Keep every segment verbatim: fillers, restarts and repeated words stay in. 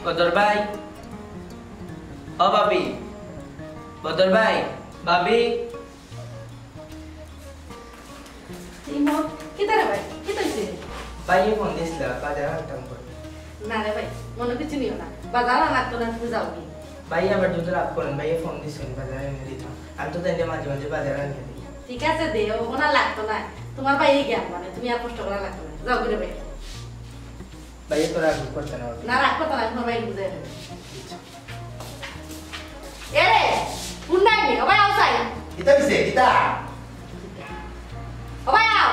বদর ভাই, ও ভাবি, বদর ভাই, ভাবি। ইমন, কিতা রে ভাই? কিতা অইছে? ভাইয়ে ফোন দিছিল, বাজার আনতাম করে। না রে ভাই, মনো কিছু নিও না, বাজার আনা লাগতো না, তুমি যাওগি। ভাই আবার যদি রাগ করেন, ভাইয়ে ফোন দিছেন, বাজার এনে দিতাম। আমি তো তাইলে মাঝে মাঝে বাজার আনিয়া দিই। ঠিক আছে, দেও, অখন আর লাগতো না। তুমার ভাইয়ে গিয়া মানে, তুমি আর কষ্ট করা লাগতো না। যাওগি রে ভাই। ভাইয়ে তো রাগ করতে না। না, রাগ করতো না, তুমার ভাইয়ে বুঝাই দেবে। এ রে, হুন্ডাই নি, ও ভাই আও চাই। কিতা অইছে, কিতা? ও ভাই আও।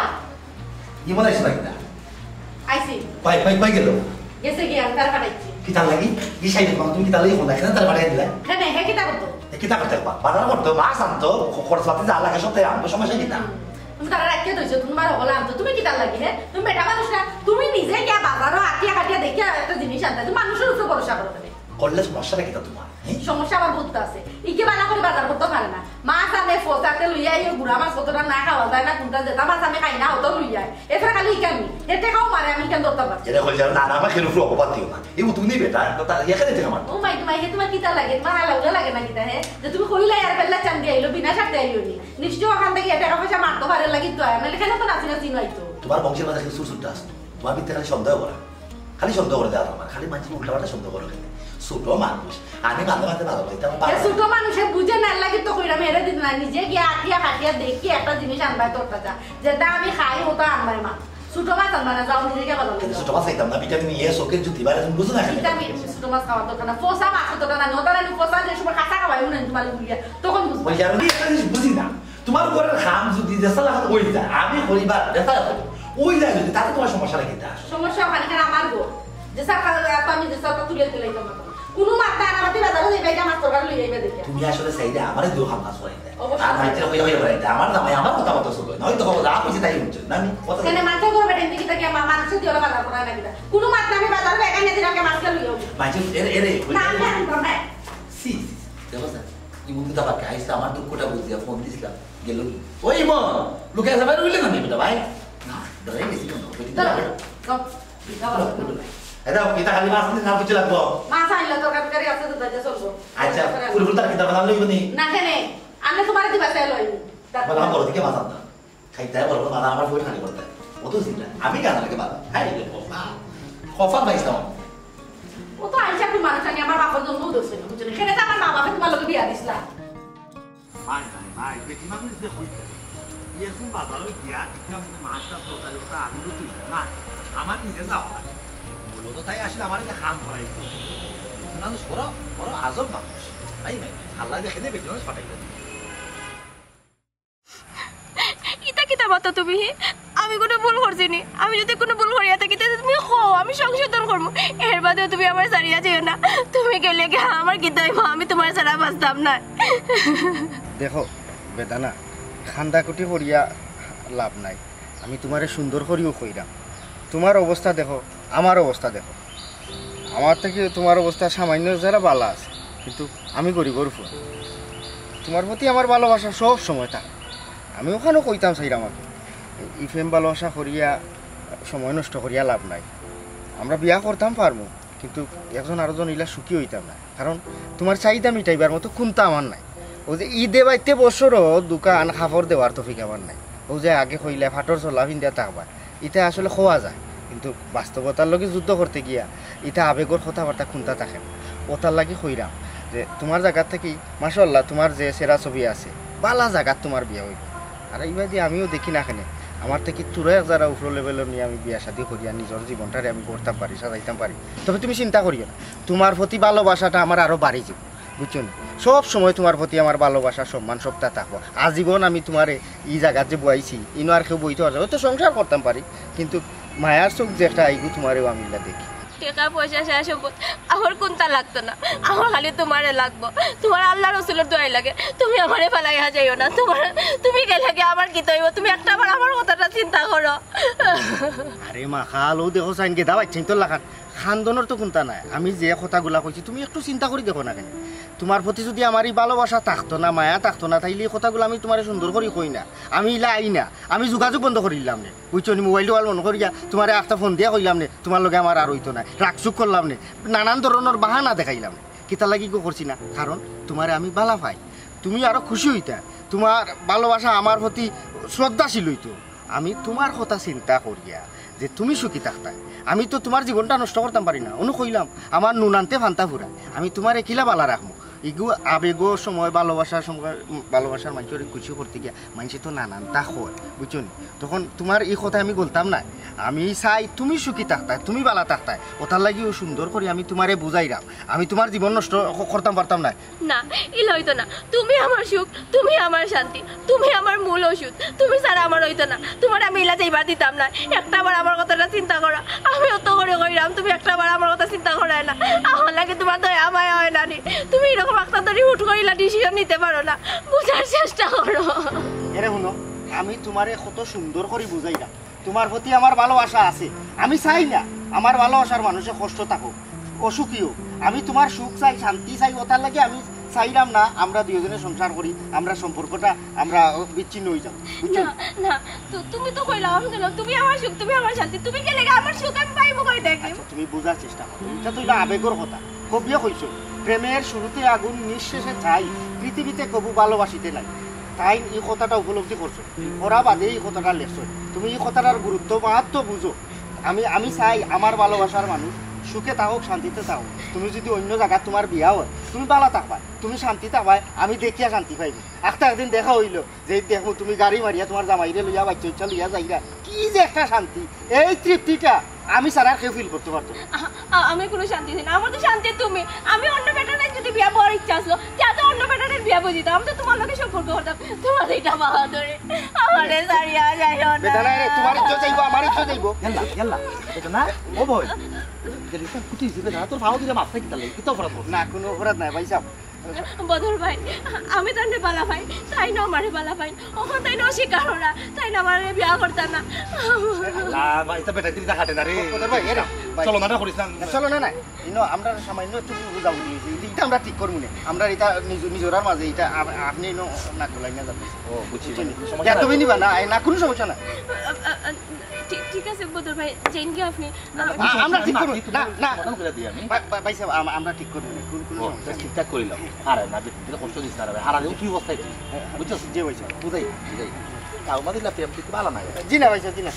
ইমন আইছে না কিতা? আইছি। ভাই, ভাই, ভাই গেল। গেছে গিয়া, আমি তার পাঠাইছি। কিতার লাগি? ই সাইডে তোমার তুমি কিতার লাগি ফোন রাখছো না, তার পাঠাই দিলা? কেনে, হে কিতা করতো? এ কিতা করতো? বা-, বাজার করতো, মাছ আনতো, খ-, খরচ পাতি যা লাগে সব তাই আনতো, সমস্যা কিতা? হুম। তুমি তারা রাখিয়া দিছো, তুমি বারো বলা আনতো, তুমি কিতার লাগি, হে? তুমি বেটা মানুষ না, তুমি নিজে গিয়া বাজারো আটিয়া কাটিয়া দেখিয়া একটা জিনিস আনতা, তুমি মানুষের উপরে ভরসা করো কেনে? করলে সমস্যাটা কিতা তোমার? হ্যাঁ? সমস্যা আমার বহুত আছে। ইকে বালা করি বাজার করতে পারে না। মাছ আনে, ফসাতে লইয়া, এই গুড়া মাছ কতটা না খাওয়া যায় না, কোনটা যেটা মাছ আমি খাই না, অত লইয়া। এছাড়া খালি ইকে আমি। এতে খাও মারে, আমি কেন ধরতাম পারছি? এটা কইলে না, না, আমার খেলুফু অপবাদ দিও না। এই তুমি বেটা, তো তার ইয়ে খেলে থেকে মারতো। ও মাই, তোমার, হে তোমার কিতা লাগে? তোমার হালাউলা লাগে না কিতা, হে? যে তুমি কইলাই আর বেলা চান্দি আইলো, বিনা স্বার্থে আইলো নি। নিশ্চয় ওখান থেকে টাকা পয়সা মারতো পারে লাগি তো, নাহলে কেন তো নাচি নাচি নয় তো? তোমার বংশের মাঝে কিছু সুরসুরটা আসতো। তোমার ভিতরে খালি সন্দেহ করা। খালি সন্দেহ করে দেওয়া তোমার। খালি মানুষকে উল্টাপাল্টা সন্দেহ করে কেন? ছোট মানুষ। আমি মাঝে মাঝে ভালো পাই, তেমন এ ছোট মানুষে বুঝে না, এর লাগি তো কইরাম, এরে দিন না, নিজে গিয়া আটিয়া কাটিয়া দেখি একটা জিনিস আনবায় তোর কাছে। যেটা আমি খাই, ওটা আনবায় মা। ছোট মাছ আনবা না, যাও নিজে গিয়া বাজার কিন্তু করো। ছোট মাছ খাইতাম না, ভিটামিন ই, চোখের জ্যোতি বাড়ে, তুমি বুঝো না কেন? ভিটামিন, ছোট মাছ খাওয়া দরকার না। ফসা মাছ তো না, ওটা আমি ফসা যে সময় কাঁচা খাওয়াই মনে হয় তোমার গুলিয়া, তখন বুঝবো। বলছি, আমি একটা জিনিস বুঝি না। তোমার ঘরের কাম যদি যেসা লাগে ওই যায়, আমি করি বা যেসা লাগে ওই যায় যদি, তাতে তোমার সমস্যা লাগে কিতা? সমস্যা ওখানে কেন আমার গো? যে স্যার খাওয়া যায়, তো আমি যে স্যার তুলে দিলাই তোমার। কোনো মাত নাই, আমার বাজারও যাইবা, এটা মাছ তরকারি লই যাইবা দেখে। তুমি আসলে চাইলে আমারে দুই খান মাছ করাই দেয়। অবশ্যই। আর মাইতে হইয়া হইয়া করাই দেয়। আমার জামাই আমার কথা মতো চলবে। নয়তো খবর যা কইছে তাই শুনছে। না, আমি কথা কেন মাছ ধরবে, এটা কিন্তু কিতা কি আমার মানুষের দিয়ে ওরা বাজার করায় না কিতা? কোনো মাত নাই, আমি বাজারও একা নিয়ে দিলাম, মাছ কেন লই যাবো? মাইতে এরে, এরে, না, আমি আনতাম না। সি, সি, সি, দেখো স্যার, এই মুহূর্তে আবার কে আইসে, আমার দুঃখটা বুঝিয়া ফোন দিছিলাম, গেল কি? ওই ইমন, লুকে আছে বাইরে হইলে না, বেটা ভাই? না, ডরাই গেছি কেন? বেটি দাঁড়াও, দাঁড়াও। এটা কিতা খালি মাছ না কিছু লাগবো? মাছ আনলে তরকারি তরকারি আছে তো, দাদা চলবো। আচ্ছা, ফুল ফুল তার কিতা বানানো হইব নি? না কেনে, আমি তোমার দিবা চাই লই। বানাও বড় দিকে মাছ আনতাম। খাইতে হয় বড় মাছ আমার ফুল খালি করতে। ও তো চিন্তা, আমি কেন লাগে বাবা? হাই রে বাবা। কপাল পাইছিলাম। ও তো আইসা একটু মানুষ আনি আমার বাপের জন্মও ধরছে না, বুঝছো না? এখানে তো আমার মা বাপে তোমার লগে বিয়া দিছিলা। ভাই, ভাই, ভাই, বেটি মানুষ যে হইতে। এখন বাজারও গিয়া, ইসলাম মাছটা তরকারি ওটা আনলো তুই। না, আমার নিজে যাওয়া লাগে। মূলত তাই আসলে আমার একটা কাম করাই তো। মানুষ বড়, বড় আজব মানুষ। তাই ভাই, আল্লাহ দেখে দিয়ে বেটি মানুষ পাঠাই দেবে। ইতা কিতা মাতো তুমি? আমি কোনো ভুল করছি নি। আমি যদি কোনো ভুল করিয়া থাকি, তাহলে তুমি কও, আমি সংশোধন করমু। এর বাদেও তুমি আমার ছাড়িয়া যাইও না। তুমি গেলে গিয়া আমার কিতা অইবো? আমি তোমার ছাড়া বাঁচতাম না। দেখো, বেদানা, খান্দাকুটি করিয়া লাভ নাই। আমি তোমারে সুন্দর করিও কইরাম। তোমার অবস্থা দেখো, আমার অবস্থা দেখো। আমার থাকি তোমার অবস্থা সামান্য যারা বালা আছে, কিন্তু আমি গরিবর উপর। তোমার প্রতি আমার ভালোবাসা সব সময় থাকে। আমি ওখানেও কইতাম চাইরাম আর কি, ই প্রেম ভালোবাসা করিয়া সময় নষ্ট করিয়া লাভ নাই। আমরা বিয়া করতাম পারমু, কিন্তু একজন আরোজন ইলা সুখী হইতাম না, কারণ তোমার চাহিদা মিটাইবার মতো কুন্তা আমার নাই। ও যে ঈদে বাইতে বছরও দোকান কাপড় দেওয়ার তৌফিক আমার নাই। ও যে আগে কইলা ফাটর চলা ফিন্দিয়া থাকবা, ইটা আসলে কওয়া যায়, কিন্তু বাস্তবতার লগে যুদ্ধ করতে গিয়া ইটা আবেগর কথাবার্তা কুন্তা থাকে না। ওটার লাগি কইরাম যে তোমার জায়গা থাকি, মাশাআল্লাহ, তোমার যে সেরা ছবি আছে, বালা জায়গাত তোমার বিয়া হইব। আর ইবাদি আমিও দেখি না কেনে, আমার থাকি তুরা এক যারা উপর লেভেলর নিয়ে আমি বিয়া শাদি করিয়া নিজের জীবনটারে আমি গড়তাম পারি, সাজাইতাম পারি। তবে তুমি চিন্তা করিও না, তোমার প্রতি ভালোবাসাটা আমার আরো বাড়ি যাবে, বুঝছো নি? সব সময় তোমার প্রতি আমার ভালোবাসা, সম্মান সবটা থাকবো। আজীবন আমি তোমারে ই জায়গাত যে বইছি, ইনো আর কেউ বইতে পারবে না। হয়তো সংসার করতাম পারি, কিন্তু মায়ার চোখ যে একটা আইগু তোমারেও আমি ইলা দেখি। টেকা পয়সা সয় সম্পদ আমার কুন্তা লাগতো না, আমার খালি তোমারে লাগবো। তোমার আল্লাহ রসুলর দোয়াই লাগে, তুমি আমারে ফালাইয়া যাইও না। তোমার, তুমি গেলে কি আমার কিতা অইবো? তুমি একটা বার আমার কথাটা চিন্তা করো। আরে মা খাল, ও দেখো চাইন গেদা বাইচ্চাইন তোর লাখান। কান্দনর তো কুন্তা নাই। আমি যে কথাগুলা কইছি, তুমি একটু চিন্তা করি দেখো না কেনে? তুমার প্রতি যুদি আমার ই ভালোবাসা থাকতো না, মায়া থাকতো না, তাইলে ই কথাগুলা আমি তুমারে সুন্দর করি কই না। আমি ইলা আই না, আমি যোগাযোগ বন্ধ করিলাম নে, বুঝছো নি? মোবাইল টোবাইল বন্ধ করিয়া তুমারে একটা ফোন দিয়া কইলাম নে, তুমার লগে আমার আর অইতো নায়, রাগ সুখ করলাম নে, নানান ধরনর বাহানা দেখাইলাম নে। কিতার লাগি গো করছি না? কারণ তুমারে আমি বালা পাই, তুমি আরো খুশি অইতা, তুমার ভালোবাসা আমার প্রতি শ্রদ্ধাশীল অইতো। আমি তুমার কথা চিন্তা করিয়া যে তুমি সুখী থাকতায়, আমি তো তুমার জীবনটা নষ্ট করতাম পারি না। অনো কইলাম, আমার নুন আনতে ফান্তা ফুরায়, আমি তুমারে কিলা বালা রাখমু? ইগু আবেগর সময়, ভালোবাসার সময়, উম, ভালোবাসার মানষরে খুশি করতে গিয়া মানষে তো নানানতা কয়, বুঝছো নি? তখন তুমার ই কথা আমি বলতাম না। আমি চাই তুমি সুখী থাকতায়, তুমি বালা থাকতায়, ওটার লাগি ও সুন্দর করি আমি তুমারে বুঝাইরাম। আমি তুমার জীবন নষ্ট ক-, করতাম পারতাম না। না, ইলা অইতো না। তুমি আমার সুখ, তুমি আমার শান্তি, তুমি আমার মূল ওষুধ। তুমি ছাড়া আমার অইতো না। তুমারে আমি ইলা যাইবার দিতাম না। একটা বার আমার কথাটা চিন্তা করো। আমি অত করি কইরাম, তুমি একটা বার আমার কথা চিন্তা করো না। আমার লাগি তুমার দয়া মায়া অয় না নি। তুমি এরকম একটা ধরি হুট করি ইলা ডিসিশন নিতে পারো না। বুঝার চেষ্টা করো। এরে হুনো, আমি তুমারে কত সুন্দর করি বুঝাইরাম। তুমার প্রতি আমার ভালোবাসা আছে। আমি চাই না আমার ভালোবাসার মানষে কষ্ট থাকউক, অসুখী অউক। আমি তুমার সুখ চাই, শান্তি চাই, ওটার লাগি আমি চাইরাম না আমরা দুইওজনে সংসার করি, আমরার সম্পর্কটা আমরা বিচ্ছিন্ন অই যাউক, বুঝছো? না, না, তু-, তুমি তো কইলাও, আমি কইলাম, তুমি আমার সুখ, তুমি আমার শান্তি, তুমি কিলা আমার সুখ আমি পাইমু কই থাকি? আচ্ছা, তুমি বুঝার চেষ্টা করো, ইটা তো ইলা আবেগর কথা। কবিয়ে কইছইন, "প্রেমের শুরুতে আগুন, নিঃশেষে ছাই, পৃথিবীতে কবু ভালোবাসিতে নাই।" তাইন ই কথাটা উপলব্ধি করছইন, করা বাদে ই কথাটা লেখছইন। তুমি ই কথাটার গুরুত্ব, মাহাত্ম্য বুঝো। আমি, আমি চাই আমার ভালোবাসার মানুষ সুখে থাকউক, শান্তিতে থাকউক। তুমি যুদি অইন্য জাগাত তুমার বিয়া অয়, তুমি বালা থাকবায়, তুমি শান্তি থাকবায়, আমি দেখিয়া শান্তি পাইমু। একটা একদিন দেখা অইলো, যে দেখমু তুমি গাড়ি মারিয়া তুমার জামাইরে লইয়া, বাইচ্চা-উইচ্চা লইয়া যাইরায়, কি যে একটা শান্তি, এই তৃপ্তিটা আমি ছাড়া আর কেউ ফিল করতে পারতো না। আ-, আ-, আমি কুনু শান্তি চাই না, আমার তো শান্তি তুমি। আমি অন্য বেটারে যুদি বিয়া বওয়ার ইচ্ছা আছলো, তে তো অন্য বেটারে বিয়া বই দিতাম, আমি তো তুমার লগে সম্পর্ক করতাম। তুমার ইটা বাহাদুরি, আমারে ছাড়িয়া যাইও না। বেটা না রে, তুমার ইজ্জত যাইবো, আমার ইজ্জত যাইবো। ইয়াল্লা, ইয়াল্লা, বেটা না, ও বই। বেটা, কুটি হইছে বেটা, তোর ভাও দিলে মাফ চাই কিতা লাগে, কিতা অপরাধ করছে? না, কুনু অপরাধ নাই ভাইসাব। বদর ভাই, আমি তানরে বালা পাই, তাইন আমারে বালা পাইন। অখন তাইন অস্বীকার করা, তাইন আমারে বিয়া করতা না। আল্লাহ, ভাই, ইটা বেটা দিলটা কাটে না রে। বদর ভাই, এরে, ভাই। চলো না, না করিস না। না, চলো না, না। ইনো আমরা সামান্য একটু বুঝাবুঝি অইছে। ইটা, ইটা আমরা ঠিক করমু নে। আমরা ইটা নিজ-, নিজরার মাঝে ইটা আপ-, আপনে ইনো না করলাই না যাবে। ও, বুঝছি। বুঝছেন? সমস্যা ইয়া নাই। তুমি নিবা না, এ, না, কুনু সমস্যা নাই। আ, আ, আ, ঠিক, ঠিক আছে বদর ভাই, যাইন গি আপনে। না, না, আ-, আমরা ঠিক করমু। না, না। সমাধান করি দেই আমি। ভাই, ভাই, ভাইসাব, আম-, আমরা ঠিক করমু নে। কুন-, কুনু ও, সমস্যা নাই। ঠিকঠাক করিলাম। আরে না, বেটা, কষ্ট দিস না রে ভাই। হারা দিন কি অবস্থায় তুই? বুঝছস? জি ভাইসাব। বুঝাই, বুঝাই। তাও মাদিলা প্রেম তুই বালা না। জি না ভাইসাব, জি না।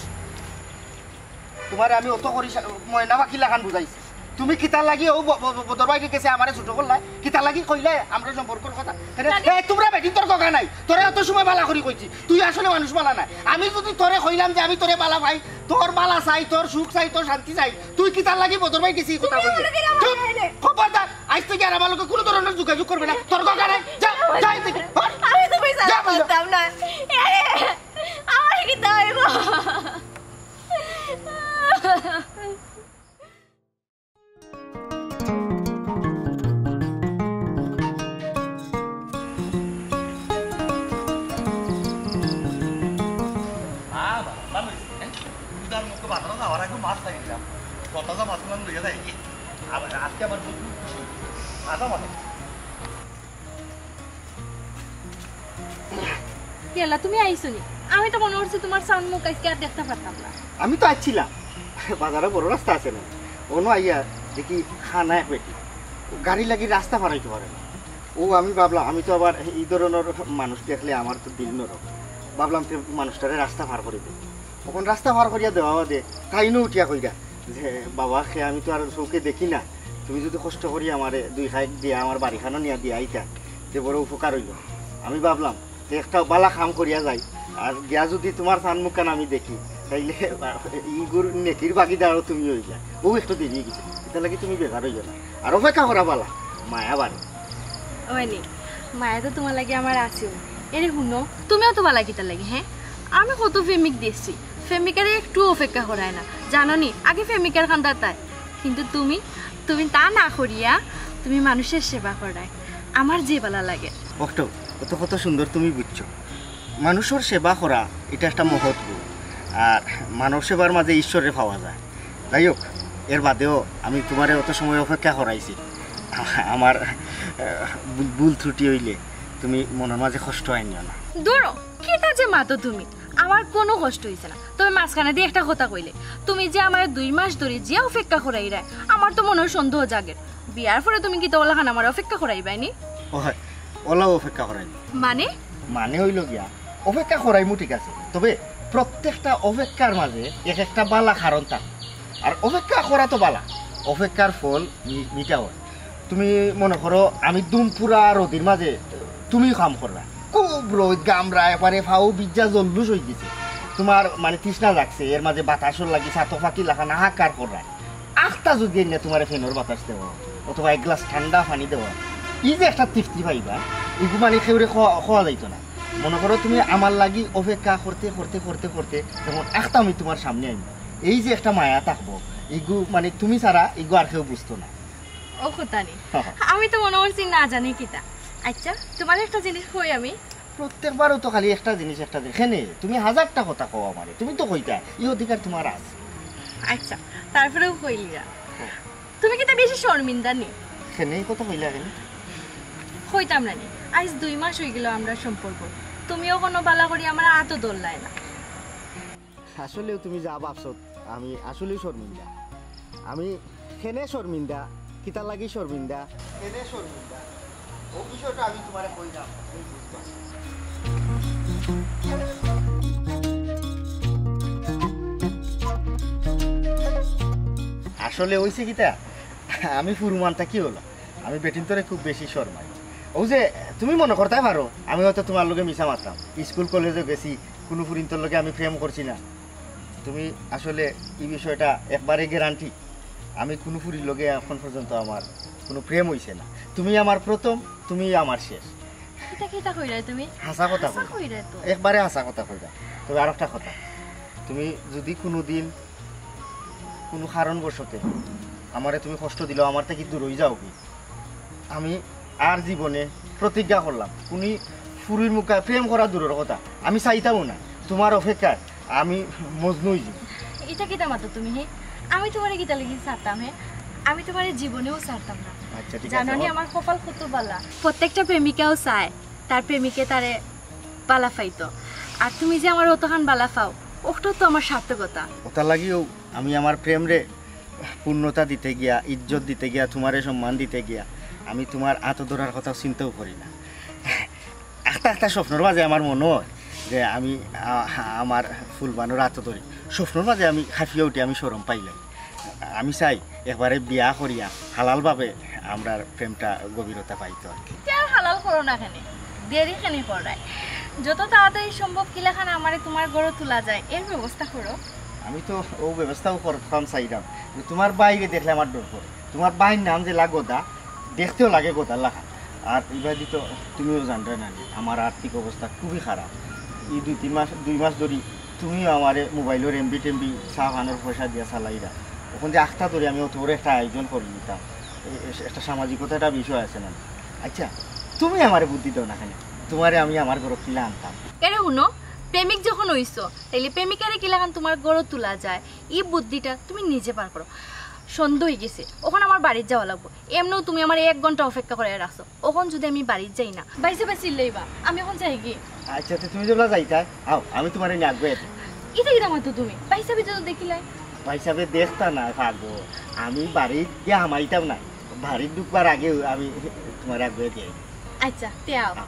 তুমারে আমি অত করি সা-, ময়না পাখি লাখান বুঝাইছি। তুমি কিতার লাগি অউ ব-, ব-, ব-, বদর ভাইর গেছে আমারে ছোট করলায়? কিতার লাগি কইলায় আমরার সম্পর্কর কথা? কেনে? লাগে। এ, তুমরা বেটিন্তর কথা নাই। তোরে অত সময় বালা করি কইছি। তুই আসলে মানুষ বালা নায়। আমি যুদি তোরে কইলাম যে আমি তোরে বালা পাই, তোর বালা চাই, তোর সুখ চাই, তোর শান্তি চাই, তুই কিতার লাগি বদর ভাইর গেছে ই কথা কইলি? বলে দিলাম চুপ! আমারে। খবরদার! আইজ থাকি আর আমার লগে কুনু ধরনর যোগাযোগ করবে না। তোর কথা নাই। যা, যা এখান থাকি। হট! আমি তুমি ছাড়া যা, যা। পারতাম না। এরে, আমার কিতা অইবো? আহ, বাবা, বাবা, এই, ইদার মতো বাজারে যাওয়ার আগে মাছ খাই দিলাম। কত যা মাছ লইয়া যাই। আবার আজকে আমার বহুত খুশি। আচ্ছা, মাছ। ইয়াল্লা, তুমি আইছো নি? আমি তো মনে করছি তুমার চাউন মুখ আইজকে আর দেখতাম পারতাম না। আমি তো আইছিলাম, বাজারে বড় রাস্তা আছে না, অনো আইয়া দেখি কানা এক বেটি, গাড়ির লাগি রাস্তা পার অইতে পারে না। অউ আমি ভাবলাম, আমি তো আবার ই ধরনর মানুষ দেখলে আমার তো দিল নরম, ভাবলাম তে মানুষটারে রাস্তা পার করি দেই। অখন রাস্তা পার করিয়া দেওয়া বাদে তাইনও উঠিয়া কইরা যে, "বাবা, হে আমি তো আর চউখে দেখি না, তুমি যুদি কষ্ট করি আমারে দুই খাইক দিয়া আমার বাড়িখানো নিয়া দিয়া আইতা, তে বড় উপকার অইলো।" আমি ভাবলাম, তে একটা বালা কাম করিয়া যাই, আর গিয়া যুদি তুমার চাউন মুখখান আমি দেখি, তাইলে ইগুর নেকির ভাগিদারও তুমি অইলা। অউ একটু দেরি অইগেছে, ইতার লাগি তুমি বেজার অইও না। আর অপেক্ষা করা বালা, মায়া বাড়ে। অয়নি, মায়া তো তুমার লাগি আমার আছেউ। এরে হুনো, তুমিও তো বালা কিতার লাগি, হে? আমি কত প্রেমিক দেখছি, প্রেমিকারে একটু অপেক্ষা করায় না, জানো নি? আগে প্রেমিকার কান্দাত আয়, কিন্তু তুমি, তুমি তা না করিয়া তুমি মানুষর সেবা করায়, আমার যে বালা লাগে। অক্টো, অত কত সুন্দর তুমি বুঝছো। মানুষর সেবা করা ইটা একটা মহৎ গুণ, আর মানব সেবার মাঝে ঈশ্বররে পাওয়া যায়। যাই হোক, এর বাদেও আমি তুমারে অত সময় অপেক্ষা করাইছি। আমার, আহ, ভুল, ভুল ত্রুটি অইলে তুমি মনর মাঝে কষ্ট আনিও না। ধরো, কিতা যে মাতো তুমি? আমার কুনু কষ্ট অইছে না, তবে মাঝখানেদি একটা কথা কইলে। তুমি যে আমারে দুই মাস ধরি যে অপেক্ষা করাইরায়, আমার তো মনর সন্দেহ জাগের। বিয়ার পরে তুমি কিতা অলাখান আমারে অপেক্ষা করাইবায় নি? অয়, অলাও অপেক্ষা করাইমু। মানে? মানে অইলো গিয়া, অপেক্ষা করাইমু ঠিক আছে, তবে প্রত্যেকটা অপেক্ষার মাঝে এক একটা বালা কারণ থাকে। আর অপেক্ষা করা তো বালা, অপেক্ষার ফল মি-, মিঠা অয়। তুমি মনো করো, আমি দুমপুরা রইদর মাঝে তুমি কাম কররায়, খুব রইদ, ঘামরায়, একেবারে পাও ভিজা জল্লুস অইগেছে, তুমার মানে তৃষ্ণা লাগছে, এর মাঝে বাতাসর লাগি চাতক পাখির লাখান হাহাকার কররায়। আখতা যুদি আনিয়া তুমারে ফ্যানর বাতাস দেওয়া অয়, অথবা এক গ্লাস ঠান্ডা পানি দেওয়া অয়, ই যে একটা তৃপ্তি পাইবা, ইগু মানে কেউরে কওয়া, কওয়া যাইতো না। মনো করো তুমি আমার লাগি অপেক্ষা করতে, করতে, করতে, করতে যখন আখতা আমি তুমার সামনে আইমু, এই যে একটা মায়া থাকবো, ইগু মানে তুমি ছাড়া ইগু আর কেউ বুঝতো না। ও কথা নি। আমি তো মনো করছি না জানি কিতা। আচ্ছা, তুমারে একটা জিনিস কই আমি। প্রত্যেকবারও তো খালি একটা জিনিস, একটা জিনিস। কেনে, তুমি হাজারটা কথা কও আমারে, তুমি তো কইতায়, ই অধিকার তুমার আছে। আচ্ছা, তারপরেও কইলিরা। তুমি কিতা বেশি শর্মিন্দা নি? কেনে, ই কথা কইলা কেনে? কইতাম না নি, আইজ দুই মাস অইগেলো আমরার সম্পর্ক, তুমিও কুনু বালা করি আমারে আতো ধরলায় না। আসলেও তুমি যা ভাবছো, আমি আসলেই শর্মিন্দা। আমি কেনে শর্মিন্দা, কিতার লাগি শর্মিন্দা, কেনে শর্মিন্দা, অউ বিষয়টা আমি তুমারে কইরাম, তুমি বুঝবা। আসলে অইছে কিতা, আমি ফুরুমান থাকি অলা, আমি বেটিন্তরে খুব বেশি শরমাই। অউ যে তুমি মনো করতায় পারো, আমি অয়তো তুমার লগে মিছা মাতরাম, স্কুল কলেজো গেছি, কুনু ফুরিন্তর লগে আমি প্রেম করছি না। তুমি আসলে ই বিষয়টা একবারে গ্যারান্টি, আমি কুনু ফুরির লগে এখন পর্যন্ত আমার কুনু প্রেম অইছে না। তুমি আমার প্রথম, তুমি আমার শেষ। ইতা কিতা কইরায় তুমি? হাছা কথা কইরাম। একবারে হাছা কথা কইরাম। তবে আরোকটা কথা, তুমি যুদি কুনুদিন কুনু কারণবশতে আমারে তুমি কষ্ট দিলাও, আমার থাকি দূর অইযাওগি, আমি আর জীবনে প্রতিজ্ঞা করলাম, কুনু ফুরির মুখা প্রেম করা দূরর কথা, আমি চাইতামও না। তুমার অপেক্ষায় আমি মজনু অইযিমু। ইটা কিতা মাতো তুমি, হে? আমি তুমারে কিতা লাগি ছাড়তাম, হে? আমি তুমারে জীবনেও ছাড়তাম না। আচ্ছা, ঠিক আছে, জানো নি আমার কপাল কত বালা। প্রত্যেকটা প্রেমিকাও চায় তার প্রেমিকে তারে বালা পাইতো। আর তুমি যে আমারে অতখান বালা পাও, অটাউ তো আমার সার্থকতা। অটার লাগিউ আমি আমার প্রেমরে পূর্ণতা দিতে গিয়া, ইজ্জত দিতে গিয়া, তুমারে সম্মান দিতে গিয়া আমি তুমার আতো ধরার কথা চিন্তাও করি না। আখতা আখতা স্বপ্নর মাঝে আমার মনো অয় যে আমি, আ, আমার ফুলবানর আতো ধরি। স্বপ্নর মাঝে আমি কাঁপিয়া উঠি, আমি শরম পাইলাই। আমি চাই একবারে বিয়া করিয়া হালালভাবে আমরার প্রেমটা গভীরতা পাইতো আর কি। তে আর হালাল করো না কেনে? দেরি কেনে কররায়? যত তাড়াতাড়ি সম্ভব কিলাখান আমারে তুমার ঘরো তুলা যায়, এর ব্যবস্থা করো। আমি তো অউ ব্যবস্থাও করতাম চাইরাম, কিন্তু তুমার ভাইরে দেখলে আমার ডর করে। তুমার ভাইর নাম যেলা গদা, দেখতেও লাগে গদার লাখান। আর ইবাদি তো তুমিও জানরায় না নি, আমার আর্থিক অবস্থা খুবই খারাপ। ই দুই তিন মাস, দুই মাস ধরি তুমিও আমারে মোবাইলর এমবি টেমবি চা পানর পয়সা দিয়া চালাইরায়। অখন যে আখতা ধরি আমি অত বড় একটা আয়োজন করি নিতাম, এ-, এ-, একটা সামাজিকতা, একটা বিষয় আছে না? আচ্ছা, তুমি আমারে বুদ্ধি দেও না কেনে? তুমারে আমি আমার ঘরো কিলা আনতাম? এরে হুনো, প্রেমিক যখন অইছো, তাইলে প্রেমিকারে কিলাখান তুমার ঘরো তুলা যায়, ই বুদ্ধিটা তুমি নিজে বার করো। সন্ধ্যা অইগেছে, অখন আমার বাড়িত যাওয়া লাগবো। এমনেও তুমি আমারে এক ঘন্টা অপেক্ষা করাইয়া রাখছো, অখন যুদি আমি বাড়িত যাই না, ভাইসাবে চিল্লাইবা। আমি অখন যাইগি। আচ্ছা, তে তুমি যেবলা যাইতায়, আও, আমি তুমারে নিয়া আগুয়াই দেই। ইতা কিতা মাতো তুমি? ভাইসাবে তো দেখিলায়। ভাইসাবে দেখতা নায় পাগল, আমি বাড়িত গিয়া হামাইতাম না, বাড়িত ঢুকবার আগেউ আমি তুমারে আগুয়াই দেই। আচ্ছা, তে আও। আও।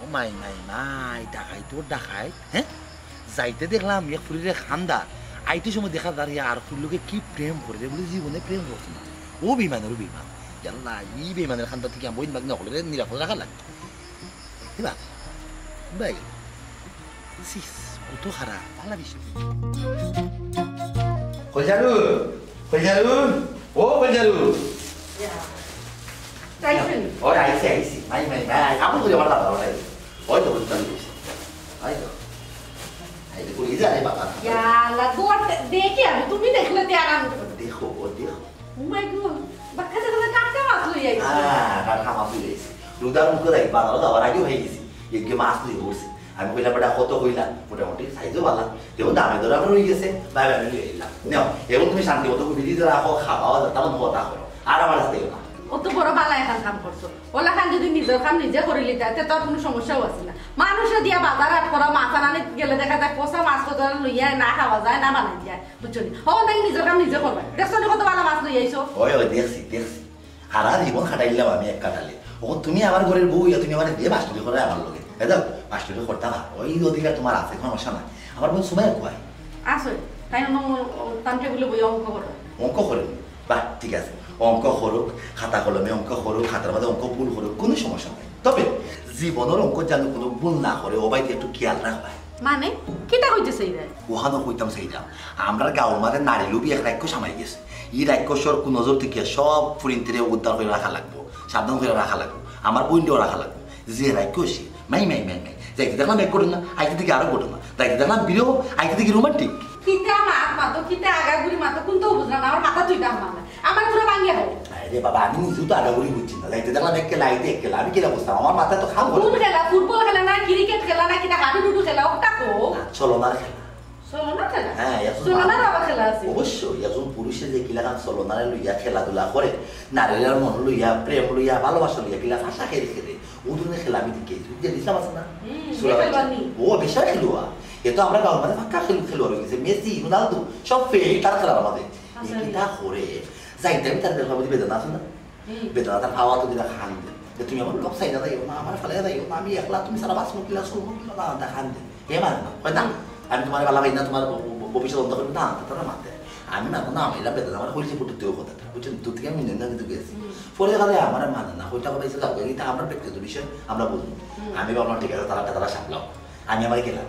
ও মাই, মাই, মাই, ডাকাইত তো ডাকাইত, হে? যাইতে দেখলাম এক ফুরিরে কান্দার, আইতে সময় দেখা যার ইয়া আর ফুরির লগে কি প্রেম করে, বুলে জীবনে প্রেম করছে না। ও বেইমান, ও বেইমান। ইয়াল্লা, ই বেইমানর কান্দা থাকি আমি বইন বাগনা অকলরে নিরাপদ রাখা লাগতো। কিবা? বাই। সিস, কত খারাপ, ভালা বিষয়। কই যারু? কই যারু? ও কই যারু? তাই শুনি। ও, আইছি, আইছি। মাই, মাই, মাই। আপন করে আমার দাদা, ওটাই। ওই তো, ওই তো, আমি বলছি। ওই তো। এই তো, কই যা রে বাবা? ইয়া আল্লাহ, দুয়ার দে-, দেখি আমি, তুমি দেখলে তে আরাম করো। দেখো, ও দেখো। Oh my God, বাক্কা যখন টাটকা মাছ লই আইছি। হ্যাঁ, টাটকা মাছ লই আইছি। রোদার মুখে যাই, বাজারো যাওয়ার আগে অই গেছি। এদিকে মাছ লই পড়ছি। আমি কইলাম, "বেটা, কত কইলা?" "মোটামুটি সাইজও ভালা।" দেখো, দামে দরে আমরা রই গেছে, ভাই, ভাই, আমি লই আইলাম। নেও, এখন তুমি শান্তি মতো বিড়ি ধরা রাখো, খাওয়া দাওয়া, তেমন কথা করো। আর আমার সাথে না। অত বড় ভালা একখান কাম করছো। অলাখান যদি নিজর কাম নিজে করি লিতা, তে তোর কুনু সমস্যাও আছিল না। মানুষে দিয়া বাজার হাট করা, মাছ আনানি গেলে দেখা যায়, পচা মাছ কত লইয়া না খাওয়া যায়, না বানাই যায়, বুঝছো নি? অখন তাই নিজর কাম নিজে করবা। দেখছো নি কত ভালা মাছ লইয়া আইছো? ওই, ওই, দেখছি, দেখছি। সারা জীবন খাটাইলাম আমি এক কাটালে। অখন তুমি আমার ঘরর বউ অইয়া তুমি আমারে দিয়া বাস্টুরি করায় আমার লগে। এ যাও, বাস্টুরি করতাম না। ওই অধিকার তোমার আছে, সমস্যা নাই। আমার বইন সুমাইয়া কই? আছে। তাই অনো তান টেবিলো বইয়া অঙ্ক করে। অঙ্ক করে? বাহ, ঠিক আছে। অঙ্ক করুক, খাতা কলমে অঙ্ক করুক, খাতার মাঝে অঙ্ক ভুল করুক, কুনু সমস্যা নাই। তবে জীবনর অঙ্ক যেন কুনু ভুল না করে, ও বায়দি একটু খেয়াল রাখবা। মানে, কিতা কইতে চাইরায়? অখানউ কইতাম চাইরাম। আমরার গাঁওর মাঝে নারী লোভী এক রাক্ষস হামাই গেছে। ই রাক্ষসর কুনজর থাকি সব ফুরিন্তিরে উদ্ধার করি রাখা লাগবো, সাবধান করি রাখা লাগবো, আমার বইনরেও রাখা লাগবো। যে রাক্ষস, মাই, মাই, মাই, মাই। যাইতে দেখলাম এক ঘটনা, আইতে দেখি আরো ঘটনা। যাইতে দেখলাম বিরহ, আইতে দেখি রোমান্টিক। কিতা মাত মাতো, কিতা আগাগুড়ি মাতো, কুনটাউ বুঝলাম না, আমার মাথা তুই কাম না। আমার পুরা ভাঙ্গিয়া দেয়। আরে বাবা, আমি নিজেও তো আগাগুড়ি বুঝছি না। যাইতে দেখলাম এক খেলা, আইতে এক খেলা। আমি কিলা বুঝতাম? আমার মাথা তো খাম করে। কোন খেলা? ফুটবল খেলা না, ক্রিকেট খেলা না, কিতা হাডুডু খেলা? ওটা কো? না, চলনার খেলা। চলনার খেলা? হ্যাঁ, এখন চলনার মা- আবার খেলা আছে? অবশ্যই, একজন পুরুষে যে কিলাখান চলনারে লইয়া খেলাধুলা করে, নারীরার মন লইয়া, প্রেম লইয়া, ভালোবাসা লইয়া, কিলা ভাষা খেলে খেলে, ও ধরনের খেলা আমি দেখি। তুই যে ইসলাম আছে না? হুম, সুরা যে আছে। খেলোয়াড় নি? ও বিশাল খেলোয়াড়। এ তো আমরা গাঁওর মাঝে পাক্কা খেল-, খেলোয়াড় অই গেছে। মেসি, রোনালদো, সব ফেল তার খেলার মাঝে। আচ্ছা। এ কিতা করে? যাইতে আমি তার খেলার মধ্যে বেদনা আছে না? হুম। বেদনা তার পাওয়া তো দিলা খান দে। যে তুমি আমার লোক চাইনা যাইও না, আমার ফেলে যাইও না, আমি একলা তুমি সারা বাঁচবো কিলা, চলবো কিলা, না, না, খান দে। হে মানে না, হয় না? হুম। আমি তোমার বেলা পাই না, তোমার ভ-, ভ-, ভবিষ্যৎ অন্ধকার না, তারা মাতে। আমি না, না, আমি এলা বেদনা, আমার হইছে ফুটে তুইও কথা, বুঝছেন? দূর থেকে আমি নিন্দা দিতে গেছি। হুম। পরে দেখা যায় আমার আর মানে না, হইটা কথা এসে যাবো, এটা আমরা ব্যক্তিগত বিষয়, আমরা বুঝবো। হুম। আমি ভাবলাম, ঠিক আছে, তারা, তারা সামলাও। আমি আমার গেলাম।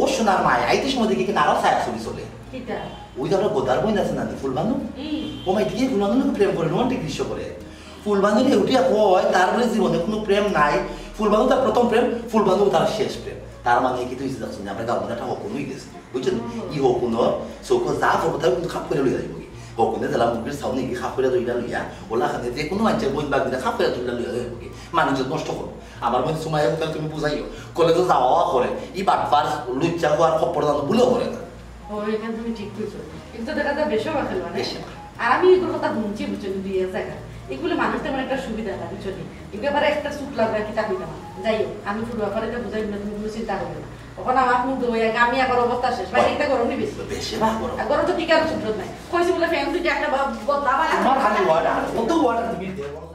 ও সোনার মায়, আইতে সময় দেখি কিনা আরো ছায়া ছবি চলে। কিতা? ওই যে আমরা গোদার বইন আছে না, ফুলবানু? হুম। ও মাই, দেখি ফুলবানুর লগে প্রেম করে, রোমান্টিক দৃশ্য করে। ফুলবানুরে উঠিয়া কয়, তার বলে জীবনে কোনো প্রেম নাই। ফুলবানু তার প্রথম প্রেম, ফুলবানু তার শেষ প্রেম। তার মানে কি তুই দেখছো না, আমরা গাঁওর মধ্যে একটা হকুন হয়ে গেছে, বুঝছেন? হুম। ই হকুনর চোখ যা পড়বো, তাই কিন্তু খাপ করে লইয়া যাইবো কি। হকুনে দিলাম মুখের সামনে কি খাপ করে ধইলা লইয়া, ওলা খানে যে কোনো মানুষের বইন বাগিনা খাপ করে ধইলা লইয়া যাইবো কি। মানুষ নষ্ট করবো। আমার বইন সুমাইয়া কোথায় তুমি বুঝাইও, কলেজে যাওয়া করে, ই বাটপার লুচ্চা হওয়ার খপ্পর জানো ভুলেও করে না। ও, এখানে তুমি ঠিক কইছো। কিন্তু দেখা যায় বেশিরভাগ খেলোয়াড়, বেশিরভাগ। আর আমি এগুলোর কথা শুনছি, বুঝছো, দুই এক জায়গা। এগুলো মানুষ তেমন একটা সুবিধা না, বুঝছো নি? এগুলো আবার একটা চুপ লাগবে, কিতা কইতাম না। যাই হোক, আমি পুরো ব্যাপারে এটা বুঝাই না, তুমি কোনো চিন্তা করবে না। ওখানে আমার মুখ ধোয়া, আমি আবার অবস্থা শেষ। ভাই, এটা গরম নিবি? বেশিরভাগ গরম। আর গরম তো টিকার সুযোগ নাই। কইছি বলে ফ্যান দুইটা একটা ব-, বদলা, আবার আমার খালি ওয়াটার, কত ওয়াটার তুমি দেবো?